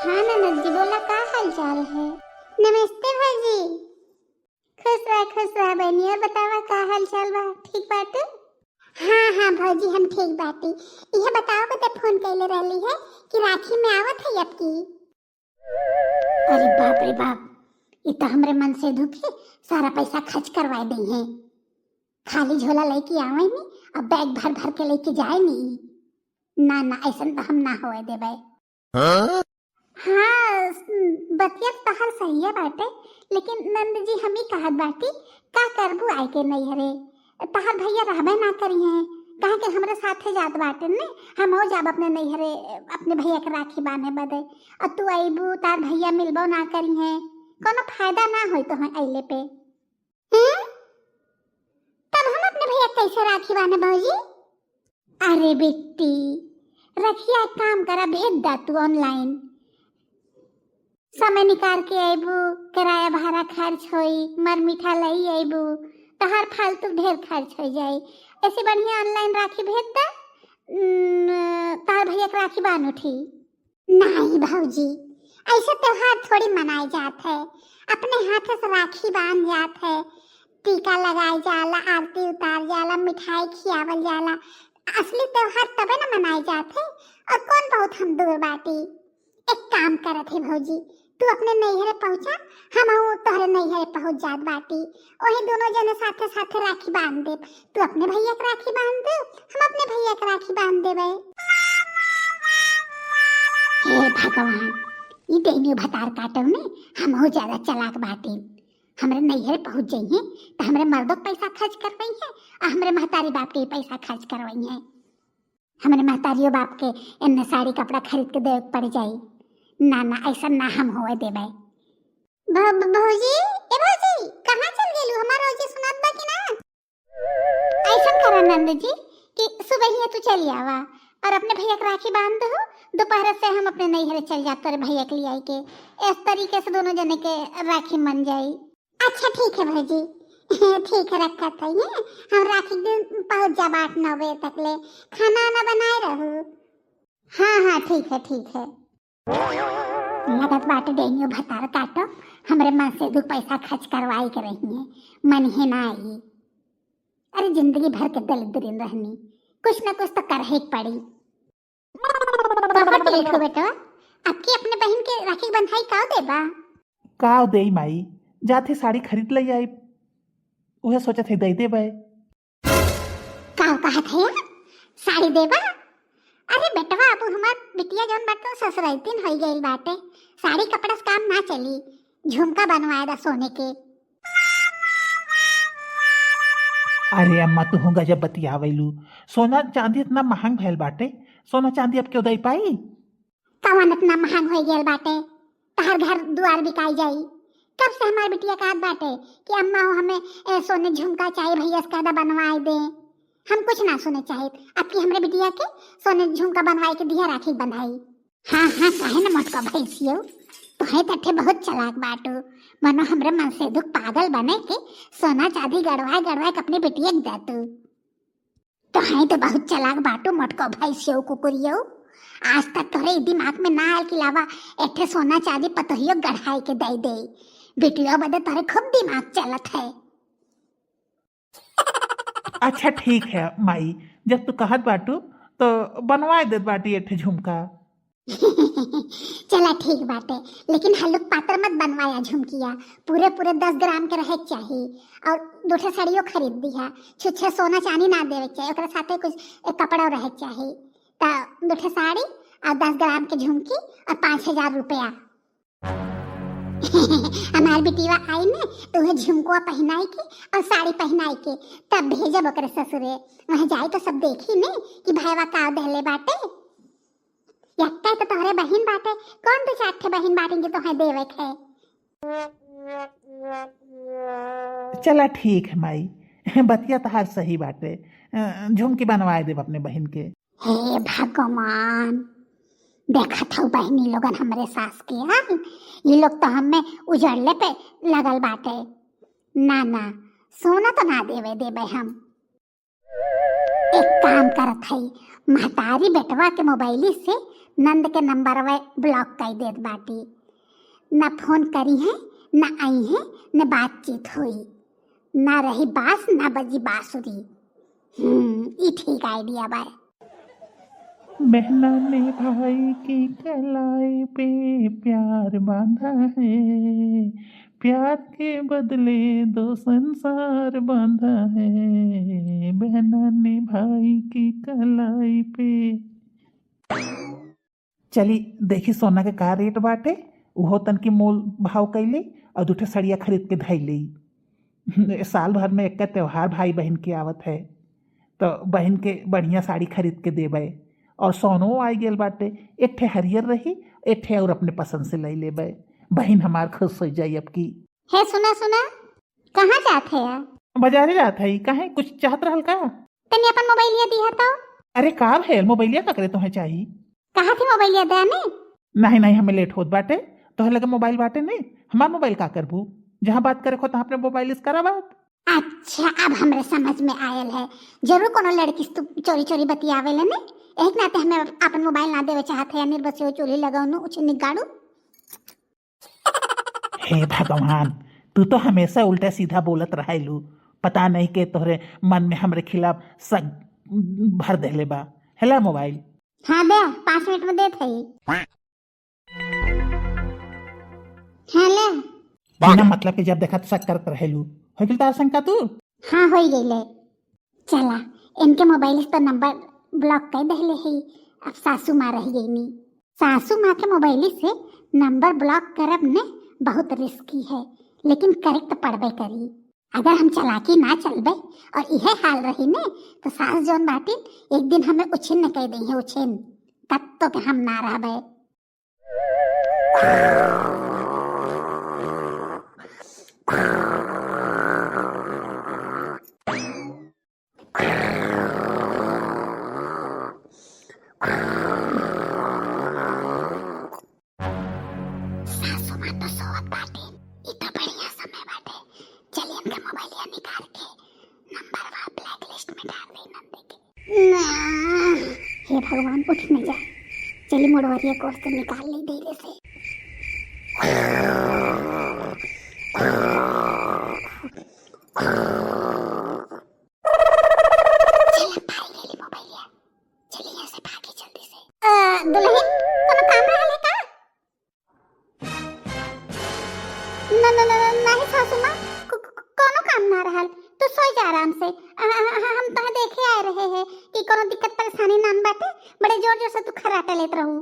हाँ ननद जी, बोला का हाल चाल है? नमस्ते भाजी। खुश रह, खुश रह बहनी। और बतावा का हाल चाल बा? ठीक बाटे? हाँ हाँ भौजी, हम ठीक बाटी। यह बताओ के फोन कैले रहली है कि राखी में आवत है अब की? अरे बाप रे बाप, ये तो हमरे मन से दुखी सारा पैसा खर्च करवाए दे है। खाली झोला लेके आवे नी और बैग भर भर के लेके जाए नी। ना ना, ऐसा तो हम ना होए देबे। हाँ बतिया तहर सही है बाटे, लेकिन नंद जी हम ही कहत बाटी का करबू आए के नहीं हरे, तहर भैया रहबे ना करी है, कहे के हमरे साथे जात बाटे ने, हम हो जाब अपने नैहरे अपने भैया के राखी बांधे बदे, और तू अइबू तार भैया मिलबो ना करी है, कोनो फायदा ना होई तो अइले पे। तब हम अपने भैया कैसे राखी बांधे भौजी? अरे बेटी रखिया एक काम करा, भेज दा तू ऑनलाइन, समय निकाल के अबू, किराया भाड़ा खर्च होई, मर मीठा लई अबू, तहार फालतू ढेर खर्च हो जाई। ऐसे बढ़िया ऑनलाइन राखी भेज दा, तार भैया के राखी बांध उठी। नहीं भौजी, ऐसे त्योहार थोड़ी मनाए जात है, अपने हाथ से राखी बांध जात है, टीका लगाए जाला, आरती उतार जाला, मिठाई खियावल जाला, असली त्योहार तबे ना मनाए जात है। और कौन बहुत हम दूर बाटी। एक काम करत है भौजी, तू अपने नैहरे पहुंचा, हम तोहरे नैहरे पहुंच जात बाटी, वही दोनों जने साथे साथे राखी बांध दे। तू अपने भैया के राखी बांध दे, हम अपने भैया के राखी बांध देबे। हे भगवान, ई दैनियो भतार काटव ने हम हो ज्यादा चालाक बाटी। हमरे नैहरे पहुंच जाइए तो हमरे मर्दों के पैसा खर्च करवाई है और हमरे महतारी बाप के पैसा खर्च करवाई है। हमरे महतारियों बाप के इन्ने साड़ी कपड़ा खरीद के दे पड़ जाई। ना ना, ऐसा ना हम होए देबे। भौजी, ए भौजी, कहाँ चल गेलू? हमार भौजी सुनात बा कि ना? ऐसा करा नंद जी कि सुबह ही तू चली आवा और अपने भैया के राखी बांध दो, दोपहर से हम अपने नैहरे चल जाते तोरे भैया के लिए आई के। इस तरीके से दोनों जने के राखी मन जाई। अच्छा ठीक है भौजी, ठीक है, रखा था ये हम राखी दिन पहुंच जाब 8-9 बजे तक ले, खाना वाना बनाए रहू। हाँ हाँ ठीक है ठीक है। लगत बाटे डेनियो भतार काटो हमरे मन से दू पैसा खर्च करवाई के रही है, मन ही ना आई। अरे जिंदगी भर के दलिद्रिन रहनी, कुछ ना कुछ तो कर ही पड़ी। बहुत लेट हो बेटा, आपकी अपने बहन के राखी बंधाई काव देबा? काव देई माई, जाते साड़ी खरीद लई आई, उहे सोचत है दे देबे। काव कहत है साड़ी देबा? अरे बेटवा, अब हमार बिटिया जौन बाटे ससुरालतीन हो गइल बाटे, साड़ी कपड़ा से काम ना चली, झुमका बनवाए दा सोने के। अरे अम्मा तू गजब बतियावैलू, सोना चांदी इतना महंग भइल बाटे, सोना चांदी अब क्यों दे पाई? कवन इतना महंग हो गइल बाटे, तहर घर दुआर बिकाई जाई। कब से हमार बिटिया कहत बाटे कि अम्मा हो हमें सोने झुमका चाहिए, भैया से कहदा बनवाए दे। हम कुछ ना सुने चाहे, अब की हमरे बिटिया के सोने झुमका बनवाए के दिया राखी बंधाई। हाँ हाँ काहे न मोटका भैंसियो, तो है तठे बहुत चालाक बाटू, मानो हमरे मन से दुख पागल बने के सोना चांदी गड़वाए गड़वाए के अपने बिटिया के देतू। तो है तो बहुत चालाक बाटू मोटका भैंसियो कुकुरियो, आज तक तोहरे दिमाग में ना आयल कि लावा एठे सोना चांदी पतोहियो गढ़ाई के दे दे, बिटिया बदे तोहरे खूब दिमाग चलत है। अच्छा ठीक है माई, जब तू कहत बाटू तो बनवाए देत बाटी एठे झुमका। चला ठीक बाटे, लेकिन हल्लुक पातर मत बनवाया झुमकिया, पूरे पूरे 10 ग्राम के रहे चाहिए, और दूठे साड़ियों खरीद दिया, छुच्छे सोना चांदी ना देवे चाहिए, ओकरा साथे कुछ एक कपड़ा रहे चाहिए। तो दूठे साड़ी और 10 ग्राम के झुमकी और 5000 रुपया। हमार बिटिया आई ने तो उहे झुमकुआ पहनाई के और साड़ी पहनाई के तब भेजब ओकरे ससुरे, वहाँ जाई तो सब देखी ने कि भाईवा का दहले बाटे। यत्ता तो तोहरे बहिन बाटे, कौन दो चार ठे बहिन बाटेंगे तो है देवे के। चला ठीक है माई, बतिया तहार सही बाटे, झुमकी बनवाए देब अपने बहिन के। हे भगवान, देखा था बहनी लोगन हमरे सास के, हाँ ये लोग तो हमें उजड़ले पे लगल बाटे। ना ना सोना तो ना देवे देवे हम। एक काम करत है, महतारी बेटवा के मोबाइल से नंद के नंबर ब्लॉक कर देत बाटी। ना फोन करी है, ना आई है, न बातचीत हुई, ना रही बास ना बजी बांसुरी। ई ठीक आइडिया बा। बहना ने भाई की कलाई पे प्यार बांधा है, प्यार के बदले दो संसार बांधा है। बहना ने भाई की कलाई पे। चली देखी सोना के का रेट बाटे, उहो तनकी मोल भाव कैले और दूठे सड़िया खरीद के धैले। साल भर में एक त्योहार भाई बहन के आवत है, तो बहन के बढ़िया साड़ी खरीद के देबै। और सोनो आई गेल बाटे, एक ठे हरियर रही, एक ठे और अपने पसंद से ले लेबै। बहन हमार खुश हो जाई अब की। हे सुना सुना, कहाँ जात है यार? बाजारे जात है। काहे, कुछ चाहत रहल का? तनी अपन मोबाइलिया दिहा तो। अरे का भेल, मोबाइलिया का करे तुम्हें चाहिए? कहाँ थी मोबाइलिया दे ने? नहीं नहीं, हमें लेट होत बाटे। तोहरे लगे मोबाइल बाटे नहीं? हमार मोबाइल का करबू? जहाँ बात करे हो तहाँ अपने मोबाइल से करा बात। अच्छा, अब हमरे समझ में आयल है। जरूर कोनो लड़की से तू चोरी चोरी बतियावेले ने, एक नाते हमें अपन मोबाइल ना देवे चाहत है। निर्बसे चोरी लगाउनु उछे निगाड़ू। हे भगवान, तू तो हमेशा उल्टा सीधा बोलत रहेलू। पता नहीं के तोहरे मन में हमरे खिलाफ शक भर देले बा। हेला मोबाइल। हाँ दे, 5 मिनट में देत है। हाँ ले। बिना मतलब के जब देखा तो शक करत रहेलू। हो गेल तार शंका तू? हाँ, हो गई ले। चला, इनके मोबाइल से तो नंबर ब्लॉक कर दहले है। अब सासू माँ रह गई नी। सासू माँ के मोबाइल से नंबर ब्लॉक करब ने बहुत रिस्की है, लेकिन करेक्ट पड़बे करी। अगर हम चालाकी ना चलबे और इहे हाल रही ने, तो सास जोन बाटी एक दिन हमें उछिन न कह दी है, उछिन तब तो के हम ना रहबे। सासू माँ तो सोवत बाटे, ई तो बढ़िया समय बाटे। चलिए, इनका मोबाइल निकाल के नंबर वा ब्लैक लिस्ट में डाल दे नंदे के ना। हे भगवान, उठ न जा। चलिए, मुड़वरिया कोर्स तो निकाल ली धीरे से। चल, अब भाई गेली मोबाइलिया। चलिए, यहाँ से भागी जल्दी से। दुल्हन, कोनो काम रहल है का? ना ना ना ना, नहीं सासू माँ, कोनो काम ना रहल। तू सो जा आराम से। हम तोहे देखे आए रहे हैं कि कोनो दिक्कत परेशानी ना बाटे। बड़े जोर जोर से तू खराटा लेत रहू।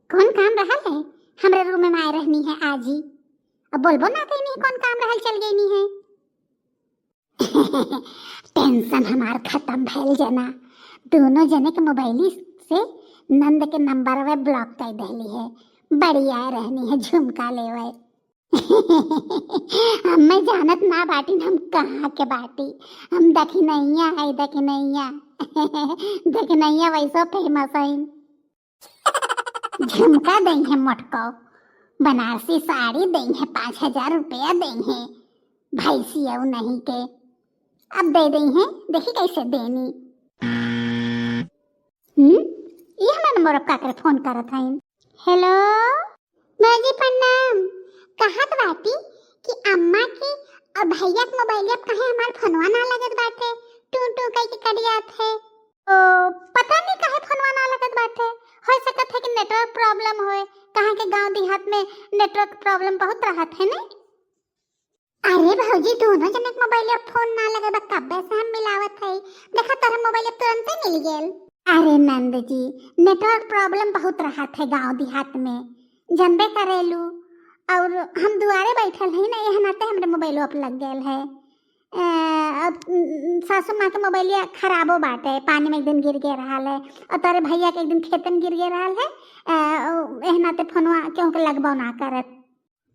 कौन काम रहल है? हमरे रूम में आए रहनी है आज ही। अब बोलबो ना कहीं नहीं, कौन काम रहल, चल गई नहीं है। टेंशन हमार खत्म भइल जना। दोनों जने के मोबाइल से नंद के नंबर वे ब्लॉक कर देली है। बढ़िया रहनी है झुमका लेवे। हमें जानत ना बाटी हम कहाँ के बाटी। हम दखिनैया है, दखिनैया। दखिनैया वैसो फेमस है। झुमका दई है मोटको, बनारसी साड़ी दई है, 5,000 रुपया दई है। भैंसी नहीं के अब दे दई है, देखी कैसे देनी। ये हमारे नंबर अब का करे फोन करत है। हेलो बाजी, प्रणाम। कहत बाटी कि अम्मा के और भैया के मोबाइल अब कहे हमार फोनवा ना लगत बाटे, टू टू कह के कट जात है। ओ पता नहीं काहे फोनवा ना लगत बाटे। हो सकत है कि नेटवर्क प्रॉब्लम होए। कहाँ के गांव देहात में नेटवर्क प्रॉब्लम बहुत रहत है ने। अरे भौजी, दोनों जने के मोबाइल अब फोन ना लगत बा, कब्बे से हम मिलावत है। देखा, तोहर मोबाइल अब तुरंते मिल गेल। अरे नंद जी, नेटवर्क प्रॉब्लम बहुत रहत है गांव देहात में, जनबे करेलू। और हम दुआरे बैठल है ना, एहन आते हमरे मोबाइल पर लग गेल है। अब सासू माँ के मोबाइलिया खराबो बाटे, पानी में एक दिन गिर गे रहा है और तारे भैया के एक दिन खेत में गिर गे रहा है। एहन आते फोनवा क्यों के लगबो ना करत।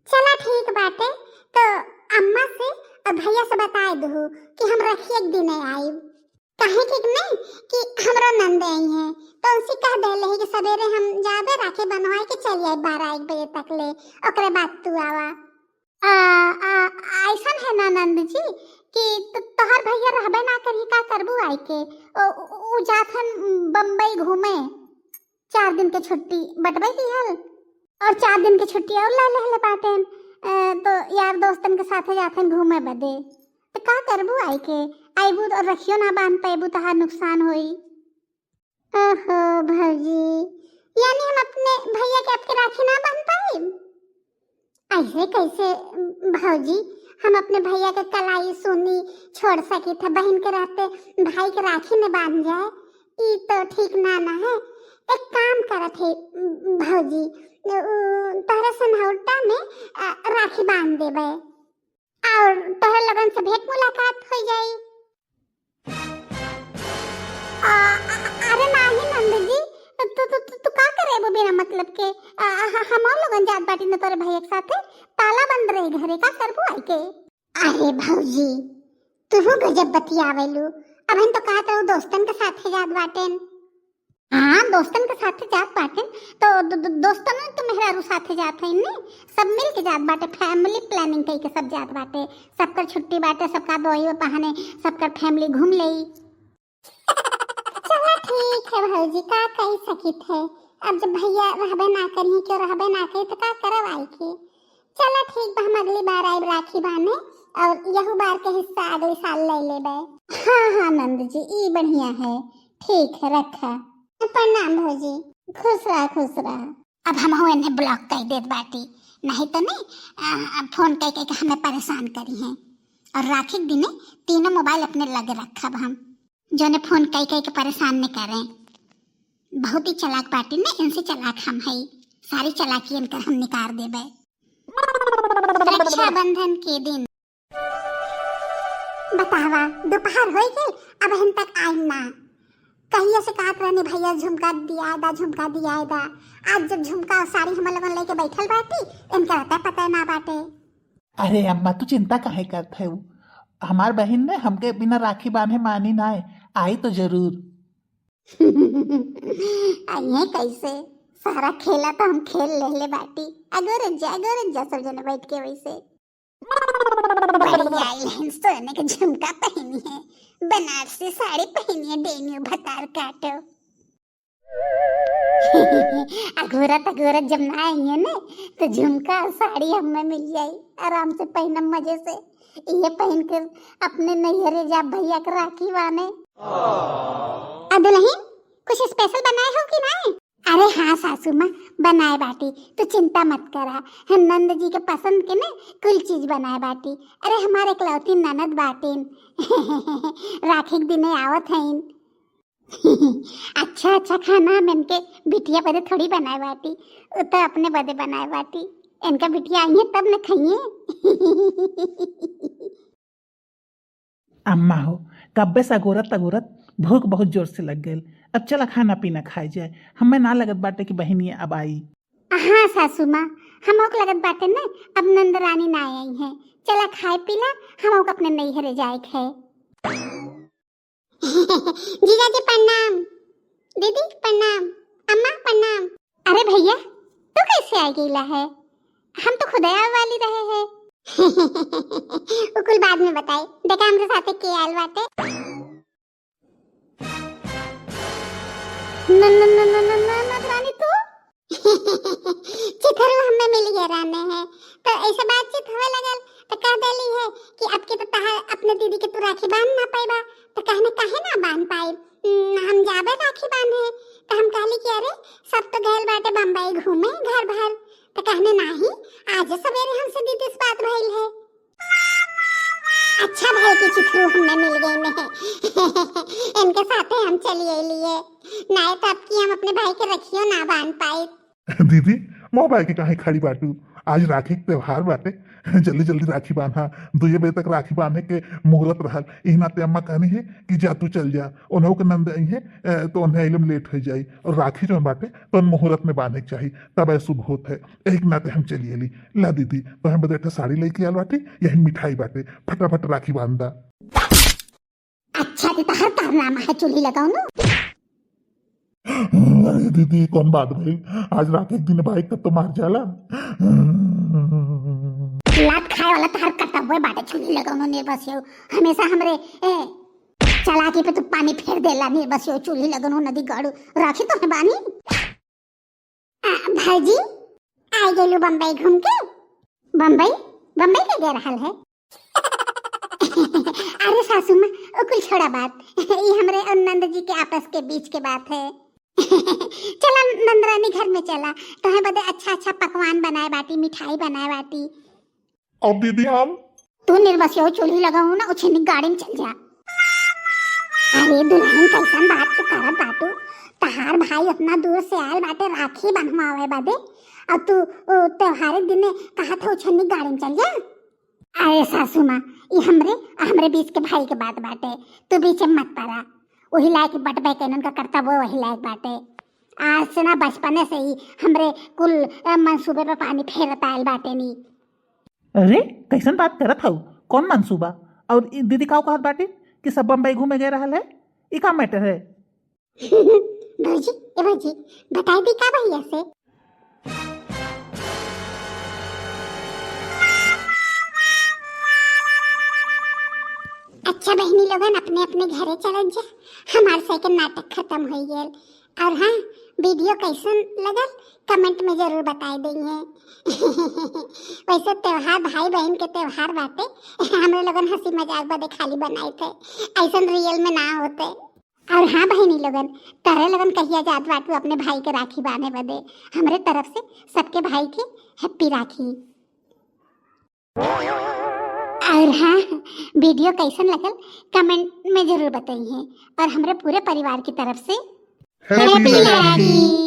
चला ठीक बाटे, तो अम्मा से और भैया से बताए दहु कि हम रखी एक दिन आइब। काहे कि नहीं कि हमरो नंद आई है, तो उनसे कह देले है कि सवेरे हम जाबे राखी बनवाए के चली आई 12-1 बजे तक ले, ओकरे बाद तू आवा। आ, आ, ऐसन है ना नंद जी कि तोहर भैया रहबे ना करी, का करबू आई के? उ जात हन बम्बई घूमे, 4 दिन के छुट्टी बटबे दिहल और 4 दिन के छुट्टी और ले लेहले बाटेन। तो यार दोस्तन के साथे जाथन घूमे बदे, तो का करबू आई के? आईबू और रखियो ना बांध पैबू, तहार नुकसान होई। ओहो भौजी, यानी हम अपने भैया के आपके राखी ना बांध पाई? ऐसे कैसे भौजी, हम अपने भैया के कलाई सुनी छोड़ सकी थे, बहन के रहते भाई के राखी न बांध जाए, ई तो ठीक ना ना है। एक काम करत है भौजी, तोहरा सन्हौटा में राखी बांध देबे और तोहर लगन से भेंट मुलाकात हो जाई। अरे नाही नंद जी, तू तू तू, तू का करे बिना मतलब के? हम और लोगन जात बाटी न तोरे भैया के साथे, ताला बंद रही घरे, का करबू आई के? अरे भौजी, तुहू गजब बतियावेलू। अब हम तो कहत रहू दोस्तन के साथे जात बाटेन। हाँ, दोस्तन के साथे जात बाटेन तो दोस्तन तो मेहरारू साथे जात है ने, सब मिल के जात बाटे, फैमिली प्लानिंग कई के सब जात बाटे। सबकर छुट्टी बाटे, सबका दवाई बहाने सबकर फैमिली घूम लेई। चलो ठीक है भौजी, का कही सकित है अब? जब भैया रहबे ना करी, क्यों रहबे ना करी, तो का करब आई के? चलो ठीक बा, हम अगली बार आइब राखी बाने और यहू बार के हिस्सा अगले साल ले लेबे। हाँ हाँ नंद जी, ई बढ़िया है। ठीक है, रखा। प्रणाम भौजी। खुश रहा, खुश रहा। अब हम हो इन्हें ब्लॉक कर देत बाटी, नहीं तो नहीं फोन कह के हमें परेशान करी हैं। और राखी के दिने तीनों मोबाइल अपने लगे रखब हम, जो ने फोन कई कई के परेशान नहीं करें। बहुत ही चालाक पार्टी ने, इनसे चालाक हम है। सारी चालाकी इनकर हम निकाल देबे। रक्षाबंधन के दिन बतावा, दोपहर हो गई, अब हम तक आइम ना। कहिया से कहत रहनी भैया झुमका दिया दा, झुमका दिया दा। आज जब झुमका और साड़ी हम लोगन लेके बैठल बाटी, इनका रहता पता ना बाटे। अरे अम्मा, तू चिंता काहे करत है? हमार बहन ने हमके बिना राखी बांधे मानी ना है, आई तो जरूर। आइए कैसे? सारा खेला तो हम खेल लेले बाटी। अगर जा, अगर जा, सब जने बैठ के वैसे बढ़िया आई हैं। सोने के झुमका पहनी है, बनारसी साड़ी पहनी है, डेनियो भतार काटो। अघोरत अघोरत जब ना आई है ना, तो झुमका और साड़ी हमें मिल जाई, आराम से पहनम मजे से। ये पहन कर अपने नैहरे जा भैया के राखी बाने। दुल्हन, कुछ स्पेशल बनाए हो कि नहीं? अरे हाँ सासू माँ, बनाए बाटी, तू चिंता मत करा। हम नंद जी के पसंद के ना कुल चीज बनाए बाटी। अरे हमारे इकलौती ननद बाटीन, राखी के दिने आवत हैं। अच्छा अच्छा खाना हम इनके बिटिया बदे थोड़ी बनाए बाटी, वो तो अपने बदे बनाए बाटी। इनका बिटिया आई है तब न खाइए। अम्मा हो, कब्बे से अगोरत अगोरत भूख बहुत जोर से लग गई। अब चला खाना पीना खाए जाए। हमें ना लगत बाटे कि बहनी अब आई। हाँ सासू माँ, हम लगत बाटे ना अब नंद रानी ना आई है। चला खाए पीला, हम अपने नैहरे जाए है। जीजा जी प्रणाम, दीदी प्रणाम, अम्मा प्रणाम। अरे भैया, तू कैसे आ गईला है? हम तो खुद आवे वाली रहे हैं। वो कुल बाद में बताए। देखा, हमरे साथे के आयल बाटे। न न न न न न न रानी तू चिथरू हमें मिल गया रहने है, तो ऐसे बातचीत होवे लगल, तो कह देली है कि अब के तो तहार अपने दीदी के तू राखी बांध ना पाइबा। तो कहने काहे ना बांध पाई? हम जाबे राखी बांधे। तो हम कहली कि अरे सब तो गए बाटे बम्बई घूमे घर भर। तो कहने नाही, आज सवेरे हमसे दीदी से बात भइल है। अच्छा भाई की चिथरू हमें मिल गए में, इनके साथे हम चली लिए, नहीं तो अब की हम अपने भाई के रखियो ना बांध पाए। दीदी, मोबाइल के काहे खड़ी बाटू? आज राखी के त्योहार बाटे, जल्दी जल्दी राखी बांधा। 2 बजे तक राखी बांधे के मुहूर्त रहल। इही नाते अम्मा कहनी है कि जा तू चल जा, उन्हों के नंद आई है, तो उन्हें अइले में लेट हो जाई और राखी जो बाटे तो मुहूर्त में बांधे के चाही, तब ऐ शुभ होत है। एक नाते हम चली अली। ला दीदी, तो हम बदे साड़ी लेके आल बाटे, यही मिठाई बाटे, फटाफट राखी बांधा। अच्छा, तो हर कारनामा है चूल्ही लगाओ ना। अरे दीदी, कौन बात भइल? आज राखी के दिन भाई तब तो मार जाला। लात खा। खाए वाला तहार कर्तव्य बाटे। चूल्ही लगाउनो निर्बसियो, हमेशा हमरे चालाकी पे तू पानी फेर देला। निर्बसियो, चूल्ही लगाउनो नदी गाड़ू राखी तो है बानी। भाईजी आई गेलू बम्बई घूम के? बम्बई बम्बई के गे रहल है? अरे सासू माँ, ओ कुल छोड़ा बात, ये हमरे और नंद जी के आपस के बीच के बात है। चला नंदरानी, घर में चला, तोहे बदे अच्छा अच्छा पकवान बनाए बाटी, मिठाई बनाए बाटी। अब दीदी हम तू निर्बसियो, चूल्ही लगाऊ ना उछनी गाड़ी में चल जा। अरे दुल्हन, कैसन बात तू करत बाटू? तहार भाई उतना दूर से आयल बाटे राखी बनवावे बदे और तू त्योहारे दिने कहा था उछनी गाड़ी में चल जा। अरे सासू माँ, ये हमरे और हमरे बीच के भाई के बात बाटे, तू बीच में मत पड़ा। वही लायक बटबे के का कर्तव्य वही लायक बाटे। आज से ना, बचपने से ही हमरे कुल मंसूबे पे पानी फेरत आयल बाटे नी। अरे, कैसन बात करत हऊ? कौन मनसूबा? और ई दीदी का कहत बाटे कि सब बम्बई घूमे गए रहल है, ई का मैटर है? भौजी, ए भौजी, बताई दी का भैया से? अच्छा बहनी लोगन, अपने अपने घरे चलत जा, हमार से के नाटक खत्म हो गेल। और हाँ, वीडियो कैसन लगल कमेंट में जरूर बताई देंगे। वैसे त्योहार भाई बहन के त्योहार बाटे, हमरे लोगन हंसी मजाक बदे खाली बनाए थे, ऐसन रियल में ना होते। और हाँ बहनी लोगन, तारे लोगन कहिया जात बाटू अपने भाई के राखी बांधे बदे? हमरे तरफ से सबके भाई के हैप्पी राखी। और हाँ, वीडियो कैसन लगल कमेंट में जरूर बताइए और हमरे पूरे परिवार की तरफ से हैप्पी हैप्पी राखी। राखी।